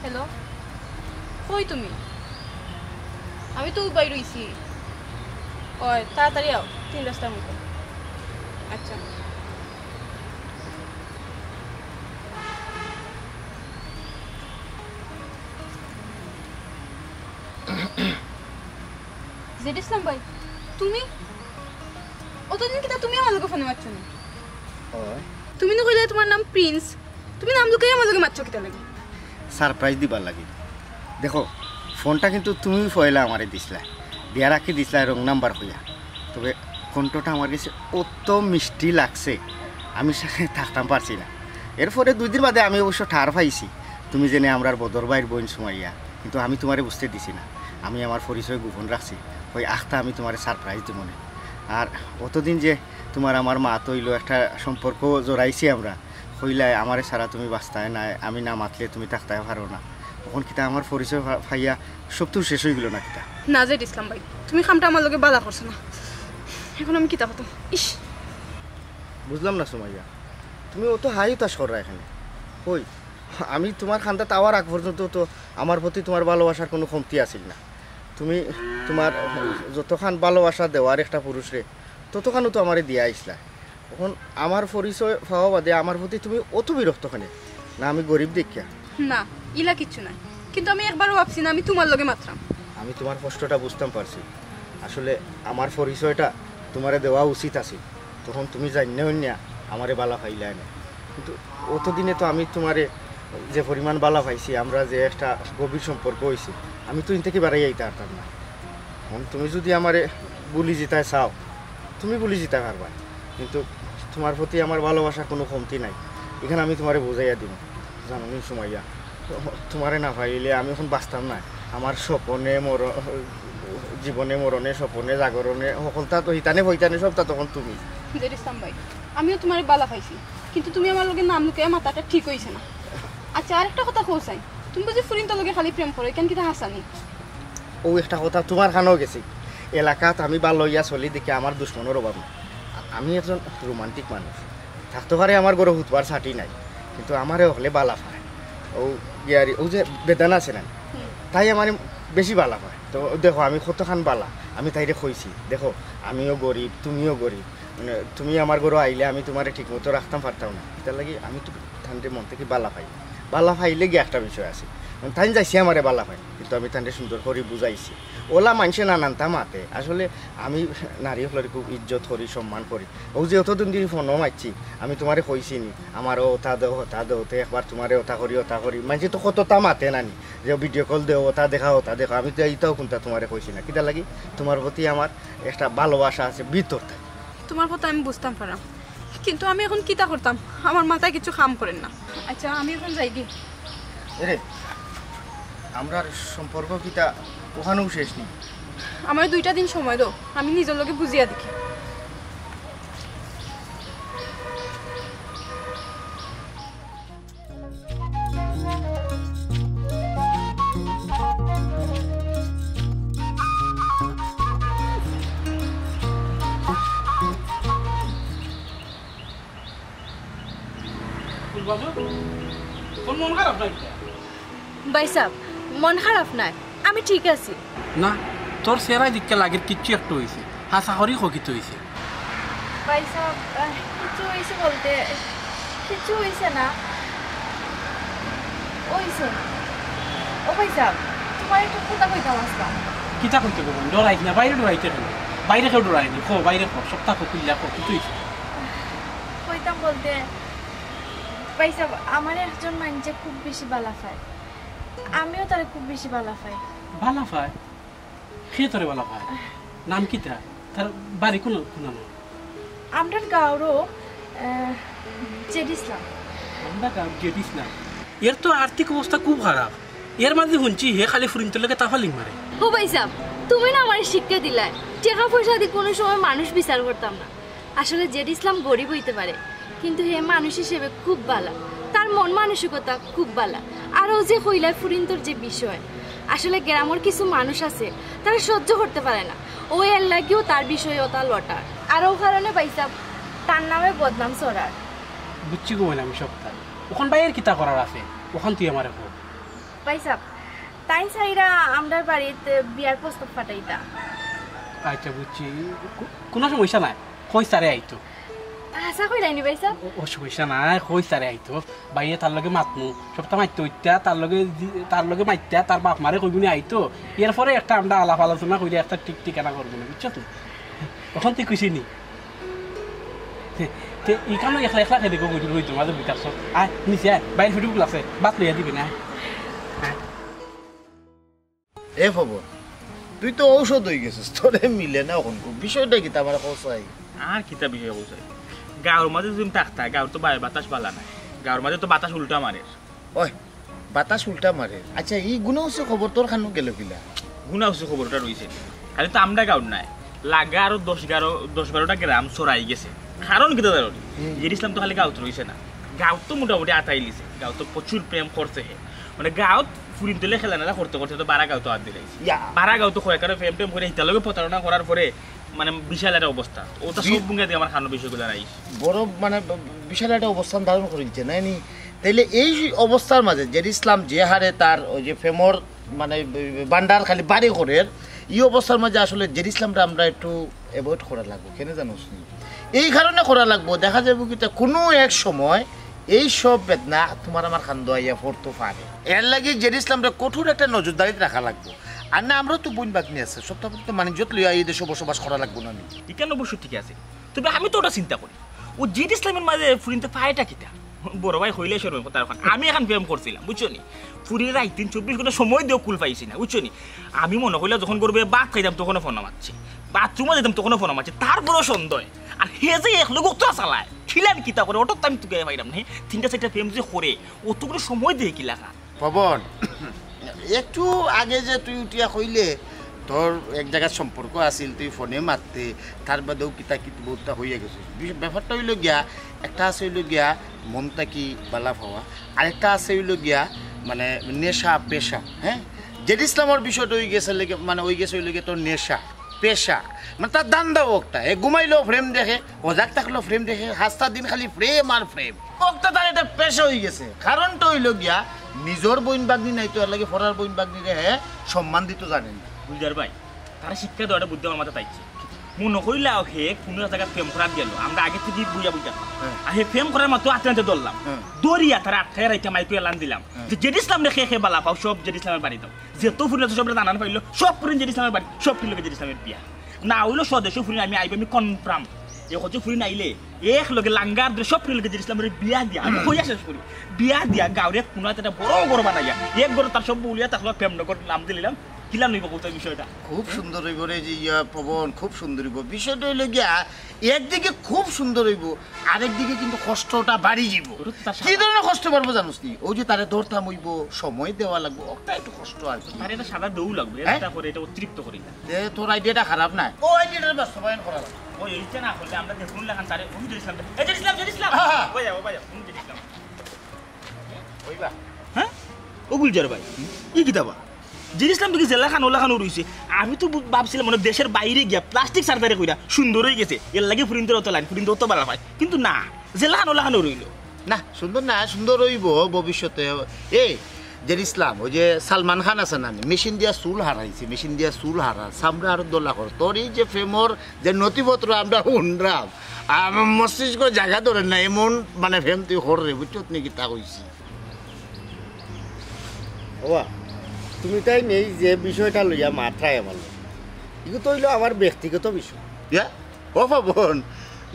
হ্যালো, কই তুমি? আমি তো উবাই রইছি। ওই, তাড়াতাড়ি আও, তিন রাস্তার মুখে। আচ্ছা। জেড ইসলাম ভাই, তুমি? অতদিন কিতা তুমি আমার লগে ফোনে মাতছো না? ওই। তুমি না কইলে তোমার নাম প্রিন্স, তুমি নাম লুকাই আমার লগে মাতছো কিতা লাগি? সারপ্রাইজ দিবার লাগি। দেখো, ফোনটা কিন্তু তুমি পয়লা আমারে দিছলা, দিয়া রাখি দিছলা রং নাম্বার কইয়া। তবে কণ্ঠটা আমার গেছে অত মিষ্টি লাগছে, আমি সে থাকতাম পারছি না। এরপরে দুই দিন বাদে আমি অবশ্য ঠার পাইছি, তুমি যেনে আমরার বদর ভাইর বইন সুমাইয়া, কিন্তু আমি তোমারে বুঝতে দিছি না। আমি আমার পরিচয় গোপন রাখছি, ওই আখতা আমি তোমারে সারপ্রাইজ দিমুনে। আর অতদিন যে তোমার আমার মাত অইলো, একটা সম্পর্ক জড়াইছি আমরা, কইলায় আমারে ছাড়া তুমি বাঁচতায় নায়, আমি না মাতলে তুমি থাকতায় পারো না। অখন কিতা আমার পরিচয় পা-, পাইয়া সব তো শেষ অই গেল না কিতা? না জেড ইসলাম ভাই, তুমি কামটা আমার লগে বালা করছো না। এখন আমি কিতা করতাম? ইস। বুঝলাম না সুমাইয়া, তুমি অত হাই উতাস কররা এখানে। কই, আমি তোমার খান্দাত আওয়ার আগ পর্যন্ত তো আমার প্রতি তোমার ভালোবাসার কোনো কমতি আছিল না। তুমি তোমার যতখান ভালোবাসা দেওয়ার একটা পুরুষরে, ততখানও তো আমারে দিয়া আইসলা। এখন আমার পরিচয় পাওয়া বাদে আমার প্রতি তুমি অত বিরক্ত কেনে? না আমি গরিব দেখিয়া? না, ইলা কিচ্ছু নাই, কিন্তু আমি একবারও ভাবছি না আমি তোমার লগে মাতরাম। আমি তোমার কষ্টটা বুঝতাম পারছি। আসলে আমার পরিচয়টা তোমারে দেওয়া উচিত আছিল, তখন তুমি জানিয়া অইন্যা আমারে বালা পাইলায় না। কিন্তু অতদিনে তো আমি তোমারে যে পরিমাণ বালা পাইছি, আমরা যে একটা গভীর সম্পর্ক অইছে, আমি তো ইন থাকি বাড়াই আইতা পারতাম না। এখন তুমি যদি আমারে ভুলি যিতায় চাও, তুমি ভুলি যিতায় পারবায়, কিন্তু তোমার প্রতি আমার ভালোবাসার কোনো কমতি নাই। ইখান আমি তোমারে বুঝাইয়া দিমু। জানো নি সুমাইয়া, তোমারে না পাইলে আমি এখন বাঁচতাম না। আমার স্বপনে মর-, জীবনে মরণে স্বপনে জাগরণে হকলতা তো হিতানে ফইতানে সবতা তখন তুমি। জেড ইসলাম ভাই, আমিও তুমারে বালা পাইছি, কিন্তু তুমি আমার লগে নাম লুকাইয়া মাতাটা ঠিক অইছে না। আচ্ছা, আরেকটা কথা কও চাই, তুমি বুঝি ফুরিন্তর লগে খালি প্রেম করো, ইখান কিতা হাছানি? অউ একটা কথা তুমার কানো গেছে, এলাকাত আমি বালা অইয়া চলি দেখি আমার দুশমনর অভাব নাই। আমি একজন রোমান্টিক মানুষ, থাকতে পারে আমার ঘরো হুতবার ছাটি নাই, কিন্তু আমারে হকলে বালা পায়। অউ ইয়ারি, অউ যে বেদানা আছে না, তাই আমারে বেশি বালা পায়। তো দেখো, আমি কতখান বালা, আমি তাইরে কইছি, দেখো, আমিও গরিব, তুমিও গরিব, মানে, তুমি আমার ঘরো আইলে আমি তুমারে ঠিক মতো রাখতাম পারতাম না, ইতার লাগি আমি তো তানরে মন থাকি বালা পাই, বালা পাইলে গিয়া একটা বিষয় আছে, মানে, তাইন যাইছে আমারে বালা পায়, কিন্তু আমি তানরে সুন্দর করি বুঝাইছি। অলা মানষে নানানতা মাতে, আসলে আমি নারী হকলরে খুব ইজ্জত করি, সম্মান করি। অউ যে অতদিন ধরি ফোনো মাতছি, আমি তুমারে কইছি নি, আমারে অতা দেও, অতা দেও, তে একবার তুমারে অতা করি, অতা করি। মানষে তো কততা মাতে নানি, যে ভিডিও কল দেও, অতা দেখাও, অতা দেখাও। আমি তো ইতাও কুনতা তুমারে কইছি না। কিতার লাগি? তুমার প্রতি আমার একটা ভালোবাসা আছে ভিতর থাকি। তুমার কথা আমি বুঝতাম পারলাম, কিন্তু আমি এখন কিতা করতাম? আমার মাথায় কিছু কাম করের না। আচ্ছা, আমি এখন যাইগি। এরে, আমরার সম্পর্ক কিতা অখানেউ শেষ নি? আমারে দুইটা দিন সময় দেও, আমি নিজর লগে বুঝিয়া দেখি। ফুলবাজু, তোর মন খারাপ না কিতা? ভাইসাব, মন খারাপ নায়, আমি ঠিক আছি। না, তোর চেহারায় দেখিয়া লাগের কিচ্ছু একটা অইছে। হাছা করি ক কিতা অইছে? ভাইসাব, আহ, কিচ্ছু অইছে বলতে, কিচ্ছু অইছে না। অইছে। ও ভাইসাব, তুমারে একটা কথা কইতাম আছলাম। কিতা কইতে কইবো? ডরাইস না, বাইরে ডরাইতে কেনে? বাইরে কেউ ডরায়নি। ক, বাইরে ক, সবতা ক, খুলিয়া ক, কিতা অইছে? কইতাম বলতে, ভাইসাব, আমারে একজন মানষে খুব বেশি বালা পায়, আমিও তারে খুব বেশি বালা পাই। বালা পায়? কে তোরে বালা পায়? নাম কিতা? তার বাড়ি কুন, কুনানো? আমরার গাঁওরও, আহ, জেড ইসলাম। আমরার গাঁওর জেড ইসলাম? এর তো আর্থিক অবস্থা খুব খারাপ। এর মাঝে হুনছি হে খালি ফুরিন্তর লগে তাফালিং মারে। ও ভাইসাব, তুমি না আমারে শিক্ষা দিলায়, টেকা পয়সা দি কুনু সময় মানুষ বিচার করতাম না। আসলে জেড ইসলাম গরিব অইতে পারে, কিন্তু হে মানুষ হিসেবে খুব বালা, তার মন মানসিকতা খুব বালা। আর অউ যে কইলায় ফুরিন্তর যে বিষয়, আসলে গ্রামর কিছু মানুষ আছে, তারা সহ্য করতে পারে না, অউ এর লাগিও তার বিষয়ে অতা লটার। আর অউ কারণে ভাইসাব তার নামে বদনাম ছড়ার। বুঝছি গো মইন আমি সবতা। অখন ভাইয়ের কিতা করার আছে, অখন তুই আমারে ক। ভাইসাব, তাইন চাইরা আমরার বাড়িত বিয়ার প্রস্তাব পাঠাইতা। আচ্ছা, বুঝছি। কু-, কুনু সমস্যা নাই, কইছ তারে আইতো। হাছা কইরায়নি ভাইসাব? অ-, অ সমস্যা নাই, কইছ তারে আইতো। ভাইয়ে তার লগে মাতমু, সবতা মাততো ইতা, তার লগে দি-, তার লগে মাততা, তার বাপ মারে কইবো নি আইতো। এরপরে একটা আমরা আলাপ আলোচনা করিয়া একটা ঠিক ঠিকানা করবো না, বুঝছো তো? অখন তুই খুশি নি? তে ইখানো একলা একলা খেলে গো, রইতো মাঝে বিকাশ। আয়, নিচে আয়, বাইরে ফুটবল আছে, ভাত লইয়া দিবি না? আয়। এ খবর, তুই তো ঔষধ অই গেছস, তোরে মিলে না অখন। বিষয়টা কিতা আমারে ক চাই? আর কিতা বিষয় ক চাই? গাঁওর মাঝে যদি থাকতা, গাঁওর তো বায়-, বাতাস বালা নায়। গাঁওর মাঝে তো বাতাস উল্টা মারের। ওই, বাতাস উল্টা মারের। আচ্ছা, ই গুনাউসি খবর তোর কানো গেল কিলা? গুনাউসি খবরটা রইছে। খালি তো আমরার গাঁওর নায়। লাগা আরো দশ এগারো, দশ বারোটা গ্রাম ছড়াই গেছে। কারণ কিতা জানো নি? হুম। জেড ইসলাম তো খালি গাঁওত রইছে না। গাঁওত তো মোটামুটি আতাইলিছে। গাঁওত তো প্রচুর প্রেম করছে হে। মানে গাঁওত ফুরিন্তর লগে খেলা নেলা করতে করতে তো বারা গাঁওত আত দিলাইছে। ইয়া। বারা গাঁওত কয়েকটা প্রেম টেম করিয়া হিতার লগে প্রতারণা করার পরে মানে বিশাল একটা অবস্থা। অতা বি- সব বুঙ্গা দিয়া আমার কানো বিষয়গুলা নাই। বড় মানে ব-, বিশাল একটা অবস্থান ধারণ করিলছে, নায় নি? তাইলে এই অবস্থার মাঝে জেড ইসলাম যে হারে তার ওই যে প্রেমর মানে ব-, ভান্ডার খালি বাড়ি করের, ই অবস্থার মাঝে আসলে জেড ইসলামরে আমরা একটু avoid করা লাগবো। কেনে জানোস নি? এই কারণে করা লাগবো, দেখা যাইবো কিতা কুনু এক সময় এই সব বেদনা তুমার আমার কান্দো আইয়া পড়তো পারে। এর লাগি জেড ইসলামরে কঠোর একটা নজরদারিত রাখা লাগবো। আর না, আমরাও তো বইন ভাগ্নি আছে, সবতা তো মানিজ্জত লইয়া এই দেশো বসবাস করা লাগবো না নি? ইখান অবশ্য ঠিক আছে, তবে আমি তো অটা চিন্তা করি, অউ জেড ইসলামর মাঝে ফুরিন্তে পায়টা কিতা? বড় ভাই কইলে শরম কথা অখন। আমি একখান প্রেম করছিলাম, বুঝছো নি? ফুরিরে রাইত দিন চব্বিশ ঘন্টা সময় দিয়াও কুল পাইছি না, বুঝছো নি? আমি মনো করিলাম যখন ঘরো বইয়া ভাত খাইতাম তখনও ফোন মারছে, বাথরুমো যাইতাম তখনও ফোন মারছে, তারপরেও সন্দেহ। আর হে যে এক লগে অতা চালায়, খিলান কিতা করে, অটাত তো আমি তুকাইয়া পাইরাম না। তিনটা চাইরটা প্রেম যে করে, অতগুলো সময় দেয় কিলাখান? পবন, একটু আগে যে তুই উঠিয়া কইলে, তোর এক জাগাত সম্পর্ক আছিল, তুই ফোনে মাততে, তার বাদেও কিতা কিতা বউততা অইয়া গেছে। বি-, ব্যাপারটা অইলো গিয়া, একটা আছে অইলো গিয়া মন থাকি বালা পাওয়া, আরেকটা আছে অইলো গিয়া মানে নেশা পেশা। হ্যাঁ, জেড ইসলামর বিষয়টা অই গেছে লগে, মানে অই গেছে অইলো গিয়া তোর নেশা পেশা, মানে তার ধান্দাও একটা। এ ঘুমাইলেও প্রেম দেখে, অজাগ থাকলেও প্রেম দেখে, হাস্তা দিন খালি প্রেম আর প্রেম। অকটা তার একটা পেশা অই গেছে। কারণটা অইলো গিয়া, নিজর বইন বাগনি নাই তো, এর লাগি ফরার বইন বাগনিরে হে সম্মান দিতো জানে না। গুলজার ভাই, তারা শিক্ষা দেওয়াটা বুদ্ধি আমার মাথাত আইছে। মনো করিলাও হে কুনু জাগাত প্রেম করাত গেল, আমরা আগে থাকি বুঝা বুঝা। হ্যাঁ। আর হে প্রেম করার মাত্র আটতে আটতে ধরলাম। হ্যাঁ। ধরিয়া তারা আটকাইয়া রাইখা মাইকো এলান দিলাম। হ্যাঁ। যে জেড ইসলামরে কে কে বালা পাও, সব জেড ইসলামর বাড়ি যাও। যত ফুরিন আছে সবরে জানান পাইলো, সব ফুরিন জেড ইসলামর বাড়ি, সব ফুরিন লগে জেড ইসলামর বিয়া। না অইলো স্বদেশি ফুরিন আমি আইবো, আমি confirm। এ কচি ফুরিন আইলে এক লগে লাঙ্গার ধরে সব ফুরিন লগে জেড ইসলামর বিয়া দিয়া, আমি কইয়া শেষ করি। বিয়া দিয়া গাঁওর এক কুনাত একটা বড় ঘর বানাইয়া, এক ঘরে তার সব বউলিয়া থাকলো, প্রেমনগর নাম দিলাম। কিলা নইব কত বিষয়টা? খুব সুন্দর অইব রে যে ইয়া পবন, খুব সুন্দর অইব। বিষয়টা অইলো গিয়া, একদিকে খুব সুন্দর অইব, আরেকদিকে কিন্তু কষ্টটা বাড়ি যাব। ওটা তো তার কি সাদা। ধরনের কষ্ট বাড়বো জানোস নি? ওই যে তারে ধরতাম অইব, সময় দেওয়া লাগবো, ওটা একটু কষ্ট আর কি। তার এটা সাদা দৌ লাগবে, হ্যাঁ? এটা করে, এটা অতিরিক্ত করি না। এ, তোর আইডিয়াটা খারাপ না, ও আইডিয়াটা বাস্তবায়ন করা লাগবে। ওই এইটা না করলে আমরা দেখুন লাখান তারে ফোন দিয়েছিলাম। এই যে ইসলাম, যে ইসলাম। হ্যাঁ, হ্যাঁ। ওই যাও, ওই যাও, ফোন দিয়েছিলাম। ওইবা। হ্যাঁ? ও গুলজার ভাই, ই কিতা বা? জেড ইসলাম দেখি যেলাখান ওলাখান রইছে। আমি তো বু-, ভাবছিলাম মানে দেশের বাইরে গিয়া প্লাস্টিক সার্জারি কইরা সুন্দর অই গেছে। এর লাগি ফুরিনতর অত লাইন, ফুরিনতর অত বালা পায়। কিন্তু না, যেলাখান ওলাখান রইলো। না, সুন্দর না, সুন্দর অইব ভবিষ্যতে। এ, জেড ইসলাম, ওই যে সালমান খান আছে না, মেশিন দিয়া চুল হারাইছে, মেশিন দিয়া চুল হারা, চামড়া আরো দলা কর। তোর এই যে প্রেমর যে নথিপত্র আমরা হুনরাম, আমার মস্তিষ্ক জাগা ধরে না, এমন মানে প্রেম তুই হর রে, বুঝছত নি কিতা কইছি? ওবা, তুমি তাই নেই যে বিষয়টা লইয়া মাত্রায় আমার লগে। এগুলো তো অইলো আমার ব্যক্তিগত বিষয়। ইয়া? ও বাবন,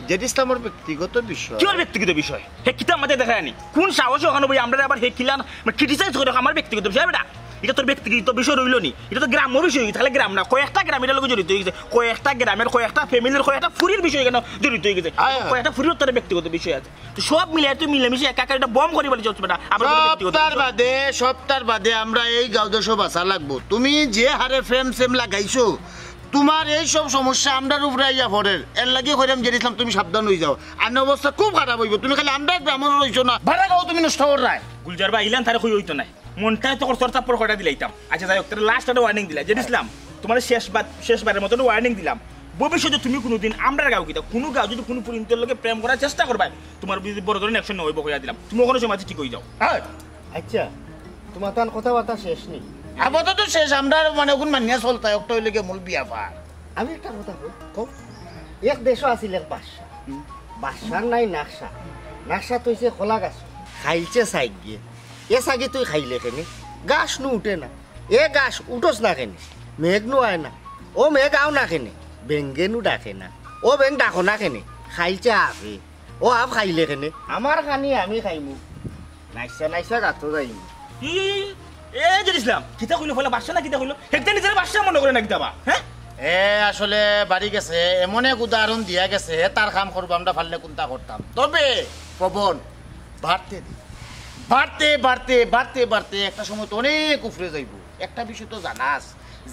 জেড ইসলামর ব্যক্তিগত বিষয়। কিওর ব্যক্তিগত বিষয়? হে কিতা মাতে দেখায় আনি? কোন সাহসে ওখানে বই আমরা আবার হে কিলান, মানে, criticize করে আমার ব্যক্তিগত বিষয়, বেটা? এটা তোর ব্যক্তিগত বিষয় রইলো নি, এটা তো গ্রাম্য বিষয়, তাহলে গ্রাম না, কয়েকটা গ্রাম এটার লগে জড়িত অই গেছে, কয়েকটা গ্রামের, কয়েকটা ফ্যামিলির, কয়েকটা ফুরির বিষয় এখানে জড়িত অই গেছে। আয়, আয়। কয়েকটা ফুরির তার ব্যক্তিগত বিষয় আছে। তো সব মিলে তুই মিলেমিশে একাকার একটা বম করি বলি চলছে বেটা। আবার কোনো ব্যক্তিগত সপ্তাহ বিষয়? বাদে, সপ্তাহ বাদে আমরা এই গাঁও দেশও বাসা লাগবো। তুমি যে হারে ফ্রেম সেম লাগাইছো, তোমার এই সব সমস্যা আমরার উপরে আইয়া পড়ের। এর লাগি কইরাম জেড ইসলাম তুমি সাবধান অই যাও, আর না অবস্থা খুব খারাপ অইব। তুমি খালি আমরার গ্রামর রইছো না, বারা গাঁও তুমি নষ্ট কররায়। গুলজার ভাই, ইলান তারে কই অইতো নায়। মনটায় তো চড় চাপ্পড় কয়টা দিলাইতাম। আচ্ছা, যাই হোক, তাহলে লাস্ট একটা ওয়ার্নিং দিলা। জেড ইসলাম, তোমার শেষবার, শেষবারের মতন ওয়ার্নিং দিলাম। ভবিষ্যতে তুমি কোনোদিন আমরার গাঁও কিতা, কোনো গাঁও যদি কোনো ফুরিন্তর লগে প্রেম করার চেষ্টা করবায়, তোমার যদি বড় ধরনের অ্যাকশন নেওয়া অইব, কইয়া দিলাম। তুমি ওখানে সময় ঠিক অই যাও। হ্যাঁ। আচ্ছা, তোমার তান কথাবার্তা শেষ নি? আপাতত শেষ, আমরা মানে ওখান মানিয়া চলতায়, একটা অইলে গিয়ে মূল বিয়া পার। আমি একটা কথা কই। কও। এক দেশও আছিল এক বাদশা। হুম। বাদশার নাই নাকশা। নাকশা তৈছে কলা গাছ। খাইলছে সাইড গিয়ে। এ সাগি তুই খাইলে কেনে? গাছ নু উঠে না। এ গাছ উঠোস না কেনে? মেঘ নু আয় না। ও মেঘ আও না কেনে? বেঙ্গে নু ডাকে না। ও বেং ডাকো না কেনে? খাইলছে আফে। ও আফ খাইলে কেনে? আমার খানি আমি খাইমু। নাইসা নাইসা গাতো যাইমু। ই, ই, ই, এ জেড ইসলাম, কিতা কইলো? পয়লা বাদশা না কিতা কইলো? হেকটা নিজের বাদশা মনে করে না কিতা বা? হ্যাঁ? এ আসলে বাড়ি গেছে, এমন এক উদাহরণ দিয়া গেছে, হে তার কাম করবো, আমরা পারলে কোনটা করতাম। তবে পবন, বাড়তে দি। বাড়তে, বাড়তে, বাড়তে, বাড়তে একটা সময় তো অনেক উপরে যাইব। একটা বিষয় তো জানাস,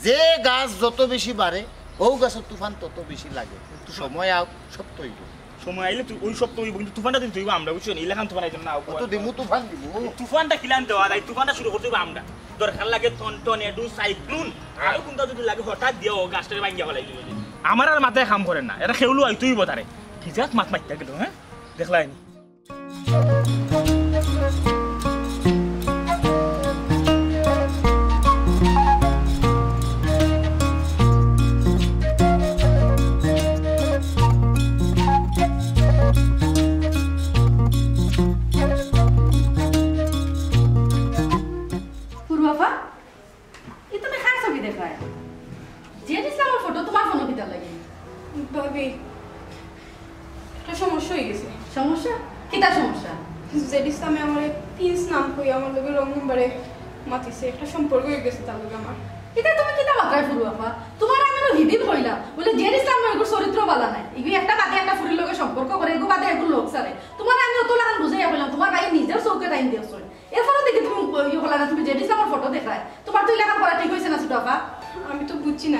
যে গাছ যত বেশি বাড়ে, ও গাছের তুফান তত বেশি লাগে। তুফান। সময় আও, সত্য অইব। সময় আইলে তুই ওই সব তো অইব, কিন্তু তুফানটা দিতে অইব আমরা, বুঝছো নি? ইলাখান তুফান আইতো না। অত দিমু তুফান দিমু। তুফানটা কিলান দেওয়া যায়, তুফানটা শুরু করতে অইব আমরা। দরকার লাগে টন-, টর্নেডো, সাইক্লোন, আরো কোনটা যদি লাগে হঠাৎ দিয়া ও গাছটারে ভাঙ্গিয়া ফালাই দিব। আমার আর মাথায় কাম করে না, এটা খেউলু আইতো অইব তারে। কি জাত মাত মারতে গেল, হ্যাঁ? দেখলাই নি। পূর্বাফা, এ তুমি কার ছবি দেখায়? জেড ইসলামর ফটো তোমার ফোনো কিতার লাগি? ভাবি, একটা সমস্যা অই গেছে। সমস্যা? কিতা সমস্যা? জেড ইসলামে আমারে প্রিন্স নাম কই আমার লগে রং নাম্বারে মাতিছে। একটা সম্পর্ক অই গেছে তার লগে আমার। ইতা তুমি কিতা মাতরায় পূর্বাফা? তোমারে আমি নু হিদিন কইলাম, বুলে জেড ইসলামর এগুর চরিত্র বালা নায়। এগু একটা বাদে একটা ফুরির লগে সম্পর্ক করে, এগু বাদে এগুর লোক ছাড়ে। তোমারে আমি অত লাখান বুঝাইয়া কইলাম, তোমার ভাই নিজের চউখে তাইন দেখছইন। এরপরও দেখি তুমি ইয়ে করলা না, তুমি জেড ইসলামর ফটো দেখায়। তোমার তো ইলাখান করা ঠিক অইছে না, ছোট আপা। আমি তো বুঝছি না,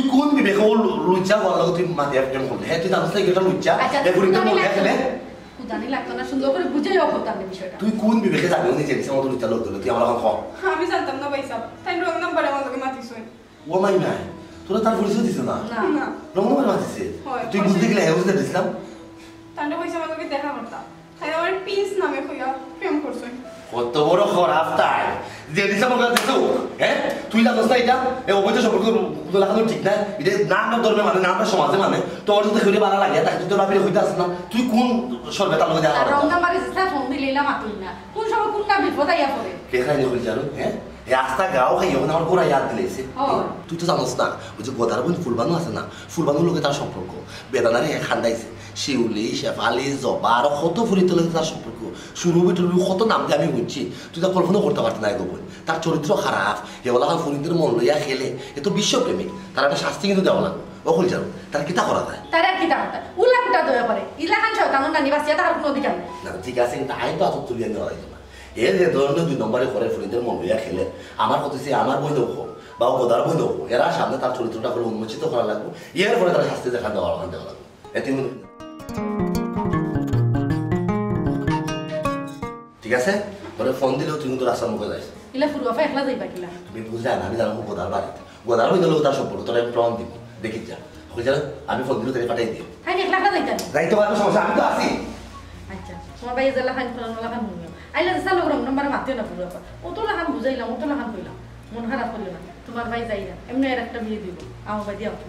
তুই কোন বিবেকে ও লু-, লুচ্চা বলার লগে তুই মাতিয়া প্রেম করলি? হ্যাঁ, তুই জানস না এটা লুচ্চা? আচ্ছা, এ বুড়িটা মনে রাখলে? খুদানি লাগতো না, সুন্দর করে বুঝাইয়া করতাম না বিষয়টা। তুই কোন বিবেকে জানি উনি জেনিসের মতো লুচ্চা লোক দিল? তুই আমার কথা ক। আমি জানতাম না ভাই সাহেব, তাই রং নাম্বারে আমার লগে মাতিছইন। ও মাই নাই, তোরা তার পরিচয় দিছ না? না। না। রং নাম্বারে মাতিছে? হয়। তুই বুঝতে গেলে হ্যাঁ বুঝতে দিছিলাম। তান্ডব ভাই সাহেব আমার লগে দেখা করতা। তাই আমার প্রিন্স নামে কইয়া প্রেম করছইন। কত বড় খারাপ তাই। যে দিছে আমার কাছে তো, হ্যাঁ? তুই লাগছ না এটা? এ অবৈধ সম্পর্ক তোলা খানো ঠিক না। এটা না আমরা ধর্মে মানে, না আমরা সমাজে মানে। তোর যদি কেউরে বালা লাগে, তাকে তুই তোর বাপরে কইতে আসছ না। তুই কোন সর্বে তার লগে দেখা আর করতা? রং নাম্বারে যেটা ফোন দিলে ইলা মাতুল না। কোন সময় কোন না বিপদ আইয়া পড়ে? কে খাইনি কইল জানো, হ্যাঁ? এ আস্তা গাও খাই, ওখানে আমার গোড়া ইয়াদ দিলাইছে। ও। তুই তো জানোস না, ওই যে গদার বোন ফুলবানু আছে না, ফুলবানুর লগে তার সম্পর্ক। বেদানারে এক খান্দাইছে। শিউলি, শেফালি, জবা, আরো কত ফুরিন্তর লগে তার সম্পর্ক। সুরভি টুরভি কত নাম দিয়ে আমি বুঝছি। তুই তা কল্পনা করতে পারতি না এগো বোন। তার চরিত্র খারাপ, এ ওলা ফুরিন্তর মন লইয়া খেলে। এ তো বিশ্বপ্রেমিক, তার একটা শাস্তি কিন্তু দেওয়া লাগবে। অকল জানো, তার কিতা করা যায়? তার আর কিতা করতা? উলা কুটা দয়া করে। ইলাখান শয়তানর নানি বাঁচিয়া তার কোনো অধিকার নাই। না, ঠিক আছে, কিন্তু আইন তো আতত তুলিয়া নেওয়া যাইতো না। এ যে ধরনের দুই নম্বরে করে ফুরিন্তর মন লইয়া খেলে, আমার কথা হচ্ছে আমার বই দেবো বা ও গদার বই দেবো, এরা সামনে তার চরিত্রটা করে উন্মোচিত করা লাগবে, এর পরে তার শাস্তি দেখা দেওয়া ওখান দেওয়া লাগবে। এতে কোনো ঠিক আছে? পরে ফোন দিলেও তুই কিন্তু রাস্তার মুখে যাইস। ইলা ফুরুয়াফা একলা যাইবা কিলা? তুমি বুঝলে না, আমি জানো গদার বাড়িতে। গদার বই দিলেও তার সম্পর্ক, তোরা আমি প্রমাণ দিব। দেখি যা। হয়ে যাবে, আমি ফোন দিলে তাকে পাঠাই দিও। হ্যাঁ, একলা একলা যাইতা নি? যাইতে পারবো, সমস্যা, আমি তো আছি। আচ্ছা, তোমার ভাই জেলা খান, ফোন ওলা খান হুনিও। আইলে যে চালক রং নম্বরে মাতিও না পুরো আপা। অত লাখান বুঝাইলাম, অত লাখান কইলাম। মন খারাপ করিও না। তোমার ভাই যাই না। এমনি আর একটা বিয়ে দিব। আমার বাড়ি আপনি।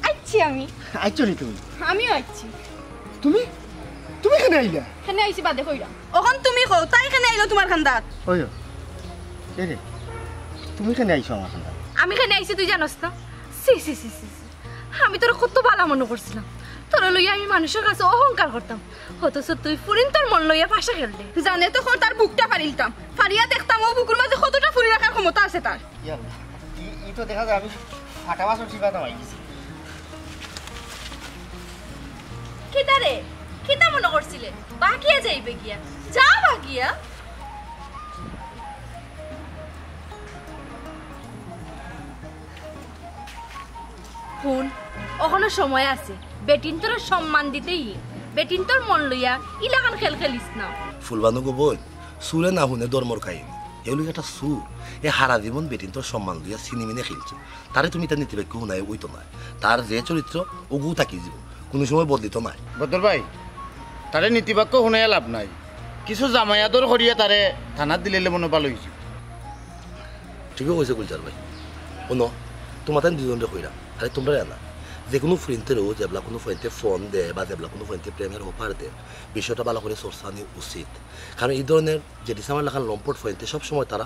আইছি আমি। আইছো নি তুমি? আমিও আইছি। তুমি? তুমি কেনে আইলা? কেনে আইছি বাদে কইরাম। অখন তুমি কও, তাই কেনে আইলো তোমার খান্দাত? ওই, এ রে, তুমি কেনে আইছো আমার খান্দাত? আমি কেনে আইছি তুই জানোস না? ছি, ছি, ছি, ছি, ছি। আমি তোরে কত বালা মনো করছিলাম। তোরে লইয়া আমি মানুষর কাছে অহংকার করতাম। অথচ তুই ফুরিন্তর মন লইয়া পাশা খেললে। জানে তো কর তার বুকটা ফাড়িলতাম। ফাড়িয়া দেখতাম ও বুকুর মাঝে কতটা ফুরি রাখার ক্ষমতা আছে তার। ইয়াল্লা, ই, ই তো দেখা যায় আমি ফাটা বাসন চিবাতে পারি গেছি। কিতা রে? কিতা মনো করছিলে? বাগিয়া যাইবে গিয়া। যা বাগিয়া। হুন, অখনো সময় আছে। বেটিন্তরে সম্মান দিতেই, বেটিন্তর মন লইয়া ইলাখান খেল খেলিস না। ফুলবানু গো বইন, চুরে না হুনে ধর্মর কাহিনী। এ অইলো একটা চুর। এ হারা জীবন বেটিন্তর সম্মান লইয়া ছিনিমিনি খেলছে। তারে তুমি তার নীতিবাক্য হুনাইয়া অইতো নায়। তার যে চরিত্র, অগু থাকি যিবো। কুনু সময় বদলিতো নায়। বদর ভাই, তারে নীতিবাক্য হুনাইয়া লাভ নাই। কিছু জামাই আদর করিয়া তারে থানাত দিলাইলে মনো ভালা অইছে। ঠিকউ কইছে গুলজার ভাই। হুনো, তুমাতাইন দুইজনরে কইরাম, আরে তুমরারে না। যে কোনো ফুরিন্তরেও যেবলা কোনো ফুরিন্তে ফোন দেয় বা যেবলা কোনো ফুরিন্তে প্রেমের অফার দেয়, বিষয়টা ভালা করি চর্চা নেওয়া উচিত। কারণ ই ধরনের জেডি সামার লাখান লম্পট ফুরিন্তে সবসময় তারা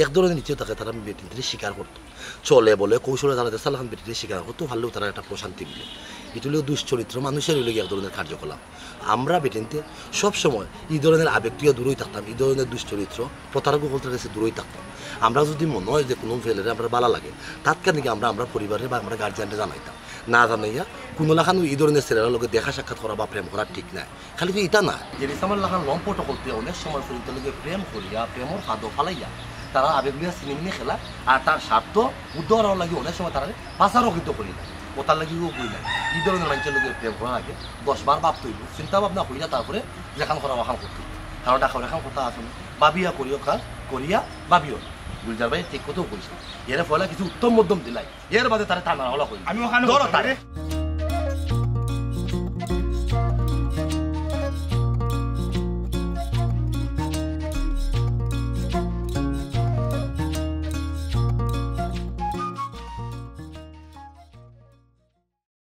এক ধরনের নীতিও থাকে, তারা বেটিন্তরে শিকার করতো, চলে বলে কৌশলে তারা দেশার লাখান বেটিন্তরে শিকার করতো, পারলেও তারা একটা প্রশান্তি মিলে। ইটা অইলো দুশ্চরিত্র মানুষের অইলো এক ধরনের কার্যকলাপ। আমরা বেটিন্তে সবসময় ই ধরনের আবেগ তুইয়া দূরই থাকতাম, ই ধরনের দুশ্চরিত্র প্রতারক অকলর গেছে দূরই থাকতাম। আমরা যদি মনে হয় যে কোনো ছেলেরে আমরা ভালা লাগে, তাৎক্ষণিক আমরা, আমরা পরিবারে বা আমরা গার্জিয়ানরে জানাইতাম। না জানাইয়া কোনো লাখান ই ধরনের ছেলেরার লগে দেখা সাক্ষাৎ করা বা প্রেম করা ঠিক নায়। খালি তো ইটা না, জেডি সামার লাখান লম্পট অকলতে অনেক সময় ফুরিন্তর লগে প্রেম করিয়া, প্রেমর ফাঁদো ফালাইয়া, তারা আবেগ লইয়া সিনেমিনে খেলা, আর তার স্বার্থ উদ্ধার করার লাগি অনেক সময় তারা পাচারও কিন্তু করি না। ওটার লাগি ও বই নাই। ই ধরনের মানুষের লগে প্রেম করার আগে দশ বার ভাবতে হইব, চিন্তা ভাবনা করিয়া তারপরে যেখান করা ওখান করতে হইব। কারণ ঢাকার এখান কথা আছে না, ভাবিয়া করিও কাজ, করিয়া ভাবিও না। গুলজার ভাই ঠিক কথাও কইছে, এরে ফলে কিছু উত্তম মধ্যম দিলাই, এর বাদে তারে টানা হলা কইল। আমি ওখানে ধরো বলতাম তারে। রে।